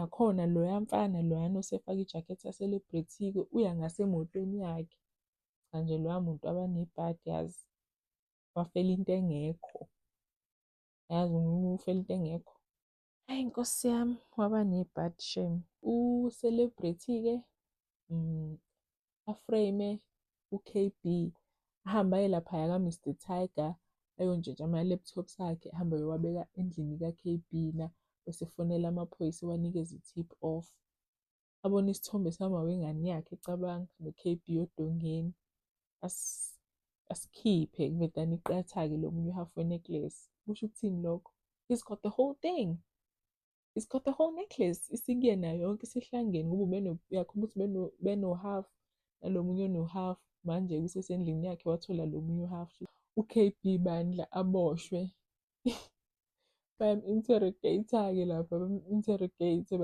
Nakhona loya mfana loyana osefake ijakhethi ya-Celebrity-ke uya ngasemotweni yakhe. Cha nje loya muntu waba nebhadi yazi, wafela into engekho. Yazi uma ufela into engekho. Hhayi Nkosi yami, waba nebhadi shame. U-Celebrity-ke a-frame u-K_B, ahambe aye laphaya ka-Mr Tiger, ayontshintsha ama-laptops akhe, ahambe ayowabeka endlini ka-K_B na, bese efonela amaphoyisa ewanikeza i-tip off. Abone isithombe sama wengane yakhe cabanga no-K_B odongeni. Asikhiphe kuvedane iqatha-ke lo munye u-half we-necklace. Kusho ukuthini lokho? He's got the whole thing. He's got the whole necklace. Isikuyena yonke isihlangene ngoba uyakhumbula ukuthi beno-half nalo munye ono-half. Manje usesendlini yakhe wathola lo munye u-half. U-K_B bandla aboshwe. Bayam-interrogate-a-ke lapha, bam-interrogate.